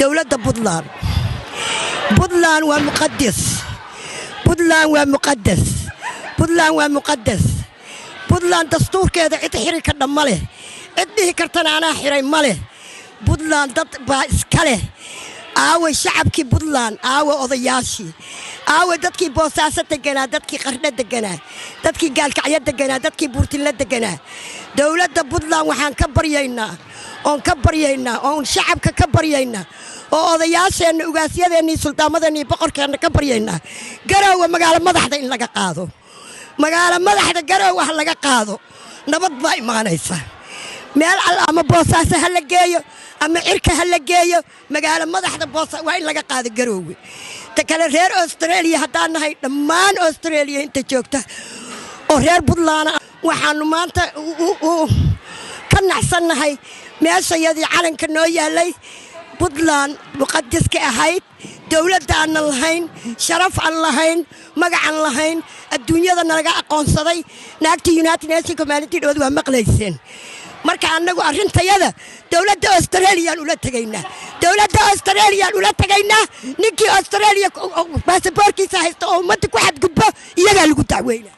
Dowladda Puntland, Puntland waa muqadas, Puntland waa muqadas, Puntland waa muqadas. Puntland dastuurkeeda cid xiri karta ma leh, cid dhihi kartana anaa xiray ma leh. Puntland dad baa iska leh. Aaway shacabkii Puntland? Aawe odayaashii? Aawe dadkii Boosaaso deganaa, dadkii Qardho deganaa, dadkii Gaalkacyo deganaa, dadkii Buurtinle deganaa? Dowladda Puntland waxaan ka baryaynaa oon ka baryaynaa oon shacabka ka baryaynaa oo odayaasheenna, ugaasyadeenna iyo suldaamadeenna iyo boqorkeenna ka baryaynaa Garoowe magaalo madaxda in laga qaado. Magaalo madaxda Garoowe ha laga qaado, nabad baa imaanaysa. Meel al ama Boosaaso ha la geeyo ama cirka ha la geeyo, magaalo madaxda Boosa waa in laga qaado Garoowe. Ta kale, reer Australia haddaan nahay, dhammaan Australia inta joogta oo reer Puntland, waxaanu maanta ka naxsannahay meeshayadii calanka noo yaallay, Puntland muqadiska ahayd, dowladda aanan lahayn, sharaf aan lahayn, magacan lahayn, adduunyada nalaga aqoonsaday. Naagta United Nationka maalintii dhowaad waa maqlayseen. Marka annagu arrintayada dowladda Australiyaan ula tegaynaa, dowladda Australiyaan ula tegaynaa. Ninkii Australia baasaboorkiisa haysta oo ummadda ku xadgudbo, iyagaa lagu dacweynaa.